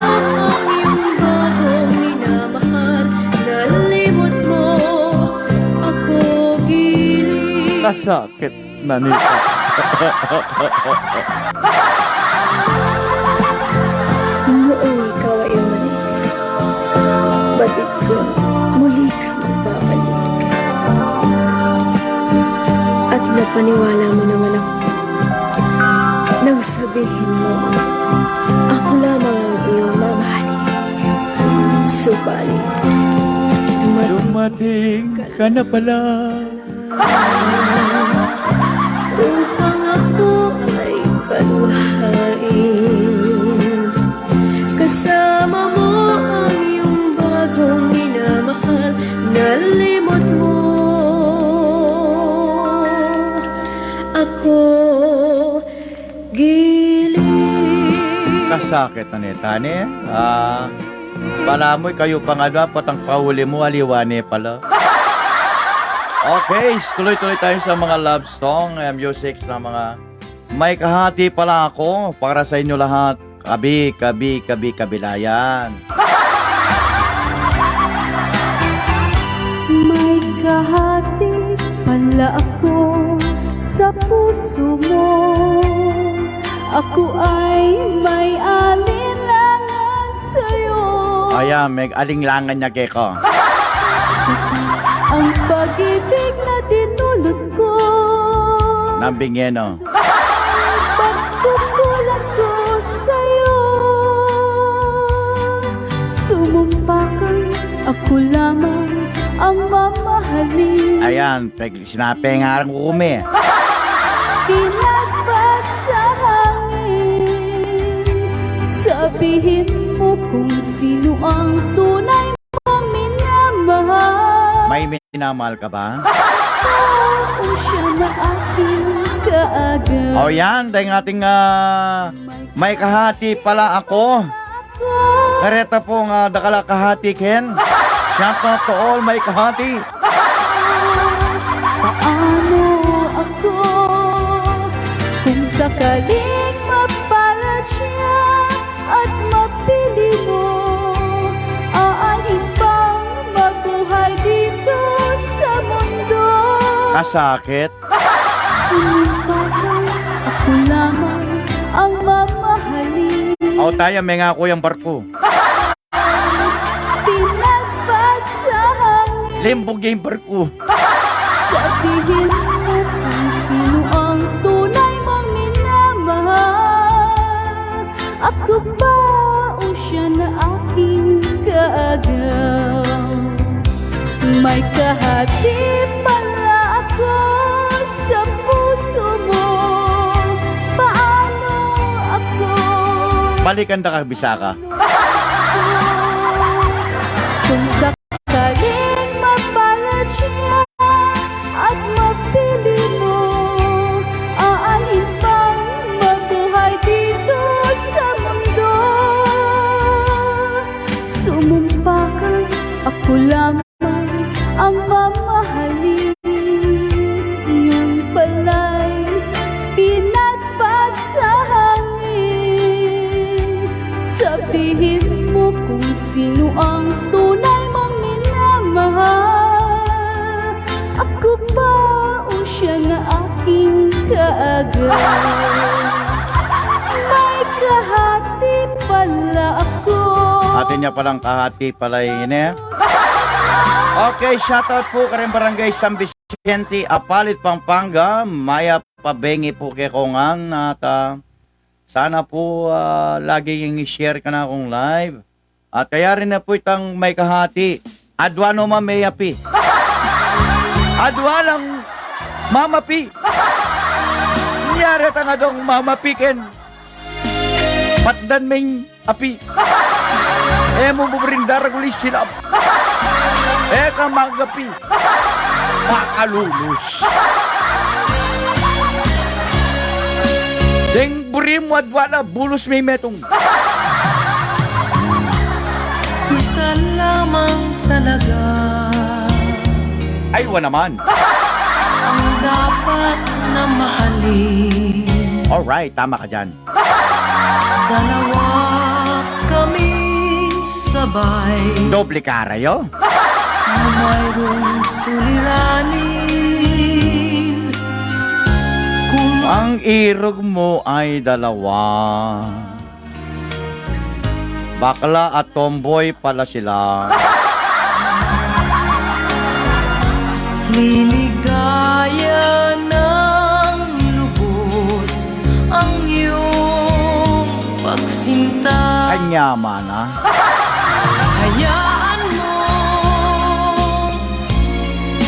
Ang iyong bagong minamahal, nalimot mo ako, giling. Kasakit na nita. Noong ikaw ay umalis, batid ko, muli ka magbabalik. At napaniwala mo naman ako nang sabihin mo, ako lamang ang iyong mamahalin. Subalit, dumating ka na pala. Upang ako ay paluhain. Kasama mo ang iyong bagong minamahal, nalimot mo ako, giling. Kasakit na nita, ne? Ah, balamu ikayu pa nga, dapat ang pauli mu, aliwa ne pala. Okay, tuloy-tuloy tayo sa mga love song, eh, music sa mga May kahati pala ako para sa inyo lahat. Kabi, kabi, kabi, kabilayan. May kahati pala ako sa puso mo. Ako ay may alinlangan sa'yo. Ayan, may alinglangan niya, Geko. Ang pag-ibig na dinulot ko. Nabingeno. Pagkukulang ko sa'yo. Sumumpa ka, ako lamang ang mamahalin. Ayan, pag sinape nga ang kumi. Pinagpasahan. Sabihin mo kung ang tunay mong minamahal. May minamahal ka ba? O siya na aking kaagad. O yan, dahil ating, ah, may kahati pala ako. Kareta pung, ah, dakal a kahati ken. Shout out to all may kahati. Paano ako kung sakaling mapalad siya at mapili mo? Aanhin bang mabuhay dito sa mundo? Kasakit. Sumumpa ka, ako lamang ang mamahalin. O, taya, mengaku yang barku. Pinagpag sa hangin. Limbug ya ing barku. Sabihin mo kung sino ang tunay mong minamahal. Ako ba o siya na aking kaagaw? May kahati pala ako sa puso mo. Paano ako? Balikan da ka, bisa ka. Kung sakaling mapalad siya at mapili mo, aanhin bang mabuhay dito sa mundo? Sumumpa ka, ako lamang ang mamahalin. Yung pala'y pinagpag sa hangin. Sabihin mo kung sino ang tunay mong minamahal. Ako ba o siya na aking kaagad? May kahati pala ako. Atin ya palang kahati pala ini. Okay, shoutout po karing Barangay San Vicente, Apalit, Pampanga. Mayap a bengi po kekongan at, ah, sana po, ah, lagi yung i-share kanakung live. At kaya rin na po itang may kahati. Adwa no man me api. Adwa lang mamapi. Nyari tang adwang mamapi ken patdan meng api. E mu buburing daragul ing silap. E ka magapi. Makalulus. Deng buri mu adwa la, bulus me metung. Isa lamang talaga. Ay, wa naman. Ang dapat na mahalin. Alright, tama ka dyan. Dalawa kaming sabay. Doble kara yo. Na mayroong suliranin. Kung ang irog mo ay dalawa. Bakla at tomboy pala sila. Liligaya ng lubos ang iyong pagsinta. Kanya man, ah. Hayaan mo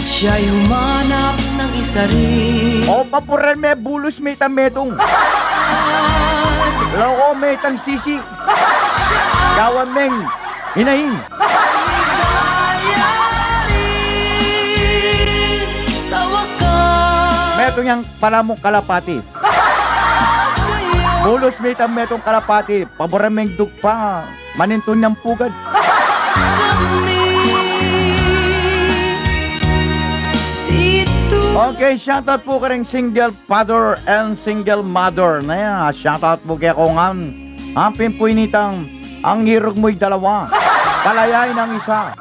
siya'y humanap ng isa rin. O, papuran me, bulus me itang metung. Loko me itang sisi. Gawan meng inain. Sa wakas. Metung yang pala mung kalapati. Bulus me itang metung kalapati. Paburan meng dugpa. Manintun yang pugad. Okay, shoutout po karing single father and single mother na yan. Shoutout po kekongan. Apin po ini itang ang irog mo'y dalawa. Palayain ang isa.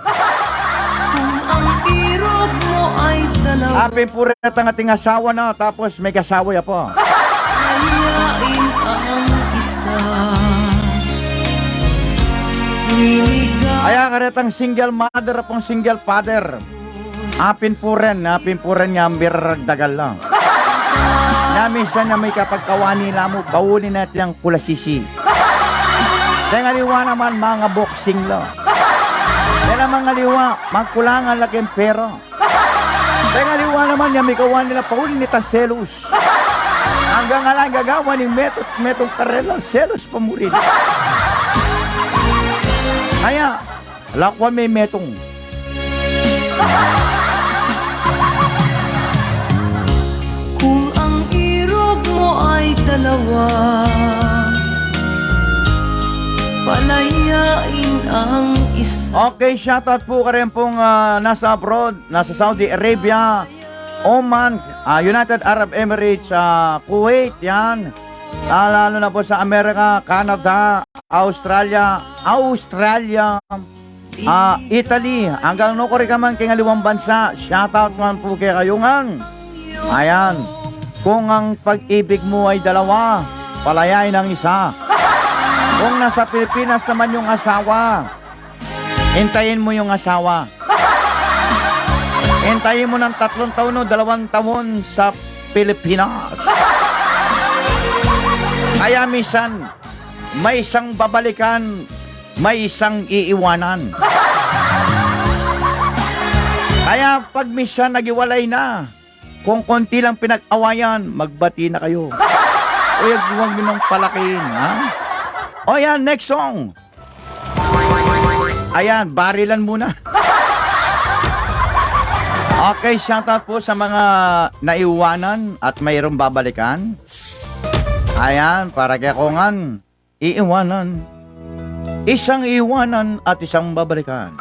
Kung ang irog mo ay dalawa. Apin po retang ating asawa na, tapos may kasawa ya pa. Palayain ang isa. Liligaya. Aya karetang single mother apung single father. Apin puren, apin puren ya ambiragdagal la. Na minsan ya mikapagkawani la mu, bauli na yang kulasisi. Deng aliwa naman, manga boxing la. Deng manga aliwa, magkulangan la keng pera. Deng aliwa naman ya mikawani la, pauli na itang selos. Anggang ala gagawan ning metung, metung karela, selos pa mu rin. Aya, Lakwan me metung. Kung ang irog mo ay dalawa, palayain ang isa. Okay, shoutout po karin pong, ah, nasa abroad, nasa Saudi Arabia, Oman, ah, United Arab Emirates, ah, Kuwait, yan. Ah, lalo na po sa Amerika, Canada, Australia, Australia, ah, Italy, hanggang nukuri ka man king aliwang bansa, shoutout man po kekayu ngan. Ayan, kung ang pag-ibig mo ay dalawa, palayain ang isa. Kung nasa Pilipinas naman yung asawa, hintayin mo yung asawa. Hintayin mo ng tatlong taon o dalawang taon sa Pilipinas. Kaya minsan, may isang babalikan, may isang iiwanan. Kaya pag minsan naghiwalay na, kung konti lang pinag-awayan, magbati na kayo. Uy, huwag niyo nang palakihin, ha? O yan, next song. Ayan, barilan muna. Okay, shoutout po sa mga naiwanan at mayroong babalikan. Ayan, para kay Kongan, iiwanan. Isang iwanan at isang babalikan.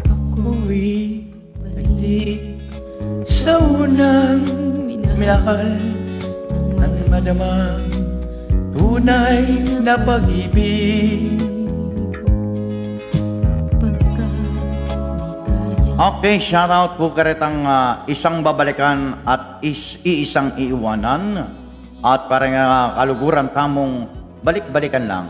Ako'y balik sa unang minahal, nang madamang tunay na pag-ibig. Okay, shoutout po karetang, ah, isang babalikan at is-, iisang iiwanan. At para nga kaluguran tamung balik-balikan lang.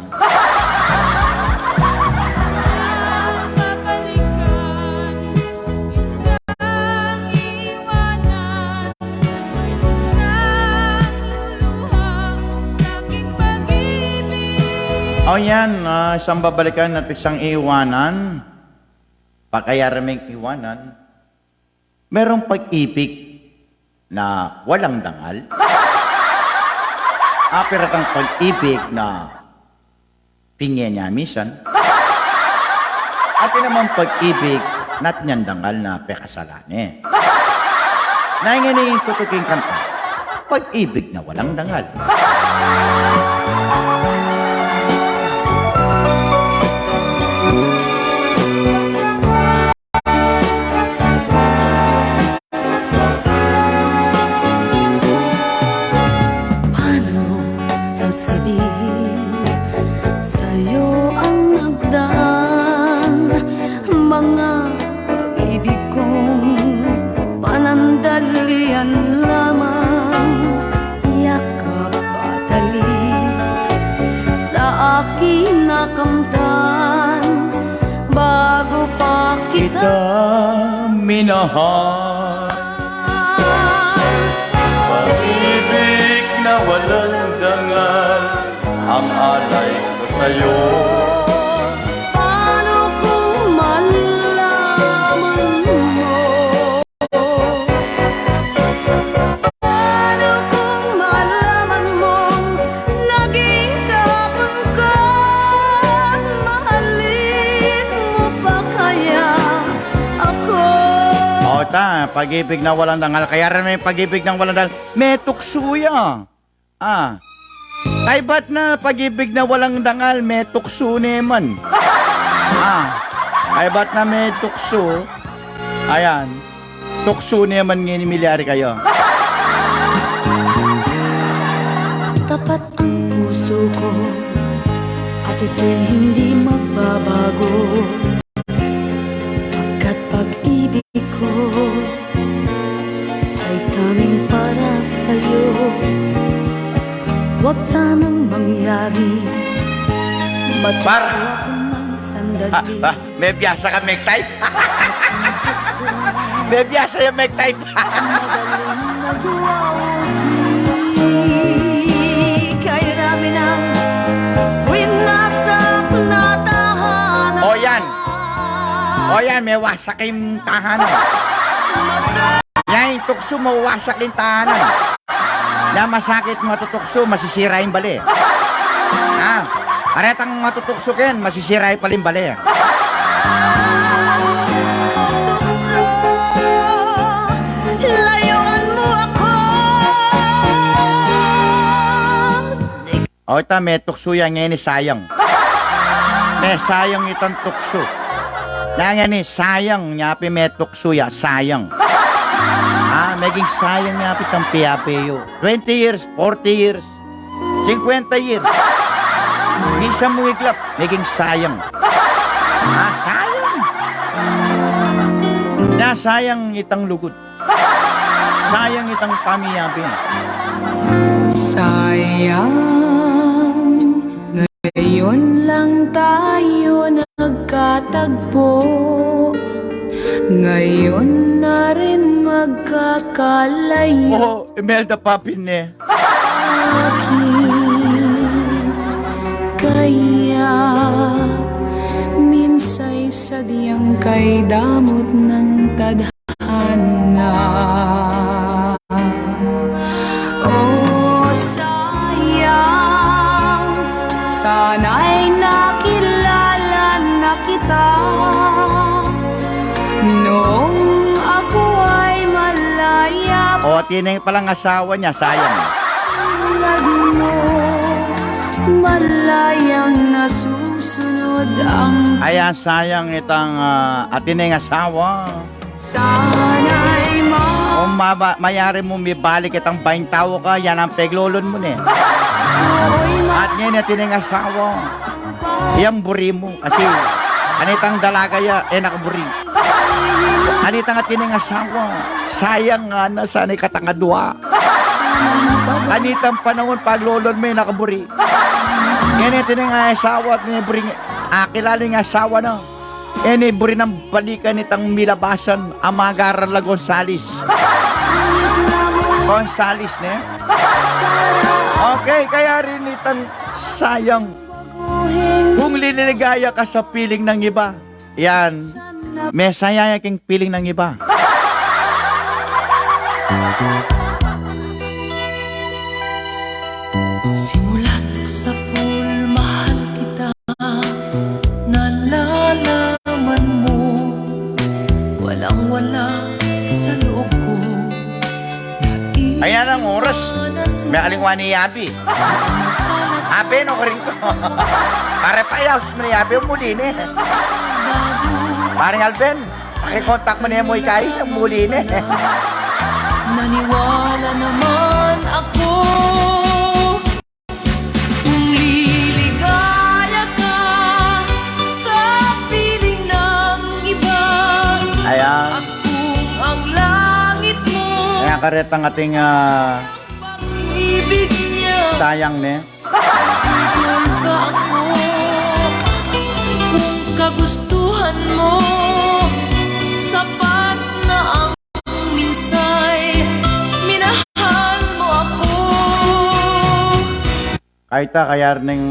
O yan, ah, isang babalikan at isang iiwanan. Pakayaraming iwanan. Merong pag-ibig na walang dangal. Apiratang pag-ibig na pinye niya misan. At namang pag-ibig na atyan dangal na pekasalan e. Na ngeni tutuking kanta, Pag-ibig na Walang Dangal. Paano sasabihin sa'yo ang nagdaan? Mga pag-ibig kong panandalian lamang, yakap at halik sa akin nakamtan. Bago pa kita minahal. Pag-ibig na walang dangal, ang alay ko sa'yo. Paano kung malaman mo? Paano kung malaman mong naging kahapon ka? Mahalin mo pa kaya ako? O, ta, pag-ibig na walang dangal. Kaya rin may pag-ibig ng walang dangal. May tuksu ya. Ah. Kaybat na pag-ibig na walang dangal, may tuksu naman. Ah. Kaybat na may tuksu. Ayan. Tuksu naman ngeni milyari kayu. Tapat ang puso ko at ito'y hindi magbabago. Pagkat pag-ibig ko ay tanging para sa'yo. Huwag sanang mangyari, matuto Para- ako ng sandali. Ah, ah, may biyasa ka, may type. May biyasa yung may type. Madaling nagwawagi kay rami ng winasak na tahanan. O yan. O yan, may wasak yung tahanan. Yan, tuksu, mawasak ing tahanan. Nya masakit matutuksu, masisira ing bale. Ha? Aretang matutuksu ken, masisira pala ing bale. Tuksu, layuan mu aku. O, ita, metuksu ya ngeni, sayang. Mesayang itang tuksu. Na ngeni, sayang, nya pin metuksu ya, sayang. Ah, meging sayang nya pin itang piyabe yu. Twenty years, forty years, singkwenta years. Minsan mu iglap, meging sayang. Ah, sayang. Nya sayang itang lugud. Sayang itang pamiyabe. Sayang, ngayon lang tayo nagkatagpo. Ngayon na rin magkakalayo. O, Imelda Papin ne. Bakit kaya minsa'y sadyang kay damot ng tadhana? O sayang, sana'y nakilala na kita noong ako'y malaya pa. O, atin ne palang asawa nya, sayang. Tulad mo, malayang nasusunod ang... Ayan, sayang itang, ah, atin neng asawa. Sana'y ma- Kung maba-, mayari mu mibalik itang baing tau ka, yan ang peglolon mu ne. At ngeni, atin neng asawa, iyang buri mu. Kasi, anitang dalaga ya, e na ka buri. Anitang atin neng asawa, sayang ngana, sana'y katangadua. Anitang panaun, paglolon me, e na ka buri. Ngeni, atin neng asawa, atin neng buri, akilala ing asawa na. E ne buri nang balikan itang milabasan, a magaran la Gonzales. Gonzales, ne? Okay, kayari itang sayang. Kung lililigaya ka sa piling ng iba, yan, mesaya ya king piling ng iba. Simula't sapul mahal kita, nalalaman mo, walang-wala sa loob ko. Ayan ang oras. May alingwan ni Yabi. Abe, no, karin ko. Pare, payaus me ni Yabi, muli ne. Pareng Alben, pakikontak mu ne mu ikay, muli ne. Naniwala naman ako, kung liligaya ka sa piling ng iba. Ayan. At kung ang langit mo... Ayan, karetang ating, ah, pag-ibig niya. Sayang, ne? Tutol ba ako kung kagustuhan mo? Sapat na ang minsay minahal mo ako. Kayta, kayari neng,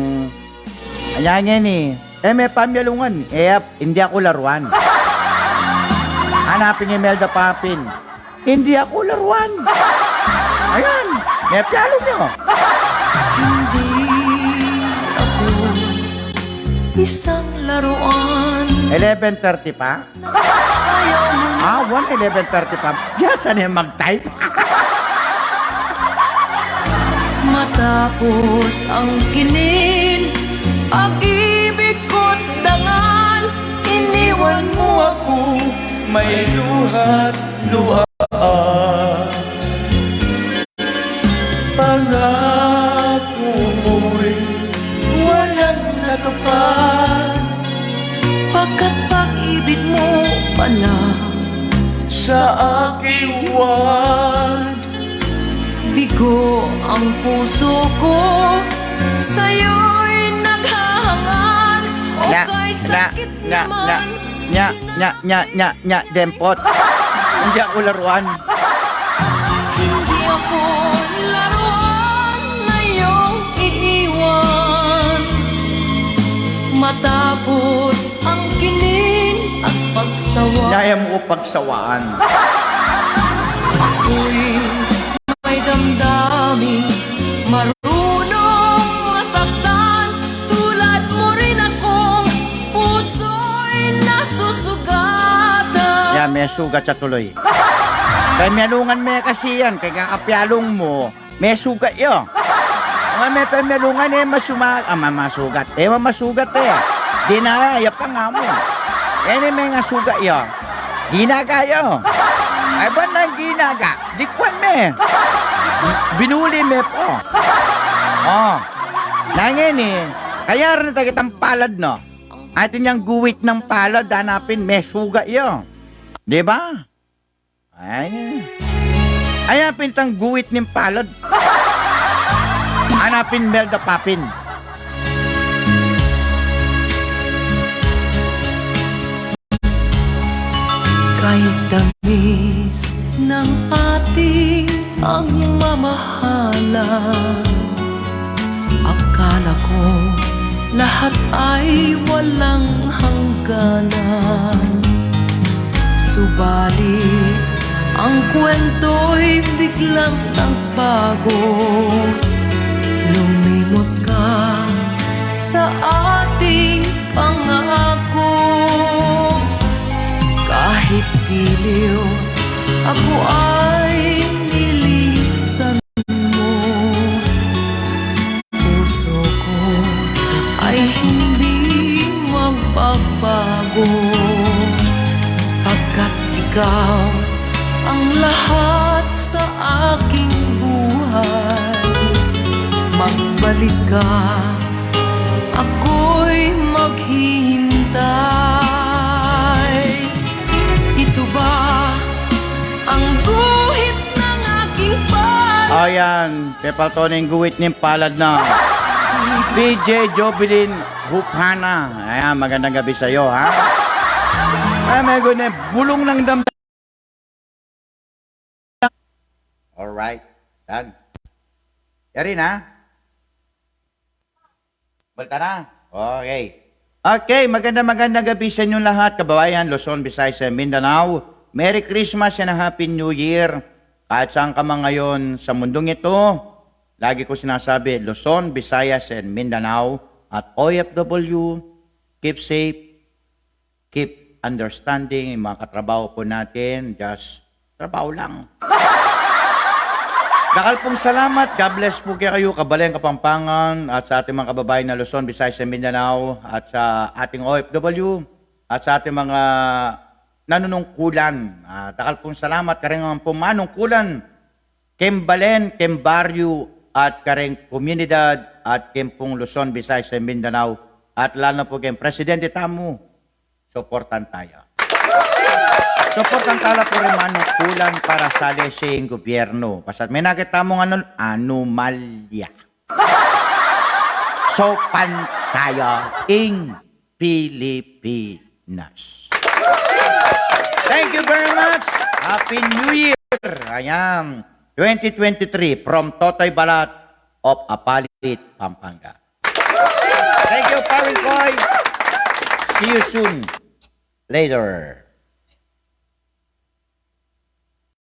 anya ngeni, e me pamialungan, e, ap-, hindi ako laruan. Hanapin ni Imelda Papin. Hindi ako laruan. Ayan, mepialung yu. Hindi ako isang laruan. Eleven thirty pa? Ayaw mo na. Ah, one eleven thirty pa. Diyan sa ne mag-type. Matapos ang kinin, pag-ibig ko't dangal, iniwan mo ako, may luha't luha. Pangako mo'y walang natupad, pagkat pag-ibig mo pala sa aking wad. Bigo ang puso ko, sa'yo'y naghahangad. O na, kay na, sakit na, naman, na, nya, nya, nya, nya, nya, dempot. Hindi ako laruan. Hindi ako laruan na iyong iiwan. Matapos ang kinin at pagsawa. Naya mo ko pagsawaan. Ako damdamin, marunong masaktan, tulad mo rin akong puso'y nasusugatan. Yan, me sugat ya tuloy. Pamialungan me kasi yan, kaya kapialung mu, me sugat ya. Nga me pamialungan e, masugat, ah, ma-, masugat. E, ma-, masugat e. Di na, ya pa nga mu. E, ne me nga sugat ya. Ginaga ya. Ay, ba nang ginaga? Dikwan me. Binuli me pa. O. Nangeni, kaya rin na takitang palad, no? Atin yang guwit nang palad, hanapin, me sugat ya. Di ba? Ay. Ay, apin tang guwit ning palad. Hanapin, Melda Papin. Kahit tamis ng ating pagmamahalan, akala ko lahat ay walang hangganan. Subalit ang kwento'y biglang nagbago. Lumimot ka sa ating pangako. Kahit giliw, ako ay nilisan mo. Puso ko ay hindi magbabago, pagkat ikaw ang lahat sa aking buhay. Magbalik ka, ako'y maghihintay. Ito ba ang guhit ng aking pag- Ayan, pepalto na yung guhit ng palad na. P J Jovelyn Hupana. Ayan, magandang gabi sa'yo, ha? Ay, may gune, bulong ng damdamin. Alright. Done. Yari na? Balta na? Okay. Okay, maganda, magandang gabi sa inyong lahat, kababayan, Luzon, Visayas, and Mindanao. Merry Christmas and a Happy New Year. Kahit saan ka man ngayon sa mundong ito, lagi ko sinasabi, Luzon, Visayas, and Mindanao, at O F W, keep safe, keep understanding, yung mga katrabaho po natin, just trabaho lang. Dakal pong salamat. God bless po kekayu, Kabalayang Kapampangan, at sa ating mga kababayan na Luzon, Visayas, and Mindanao, at sa ating O F W, at sa ating mga nanunungkulan. Ah, dakal pong salamat. Kareng pong manungkulan, keng balen, keng baryu, at kareng komunidad, at keng pong Luzon, Visayas, and Mindanao, at lalo na po keng presidente tamu, suportan taya. Suportan tala po ring manungkulan para salese ing gobyerno. Basta may nakita mong ano, anomalya. Sopan taya ing Pilipinas. Thank you very much. Happy New Year. Ayan. Twenty twenty-three from Totoy Balat of Apalit, Pampanga. Thank you, Pawin Koy. See you soon. Later.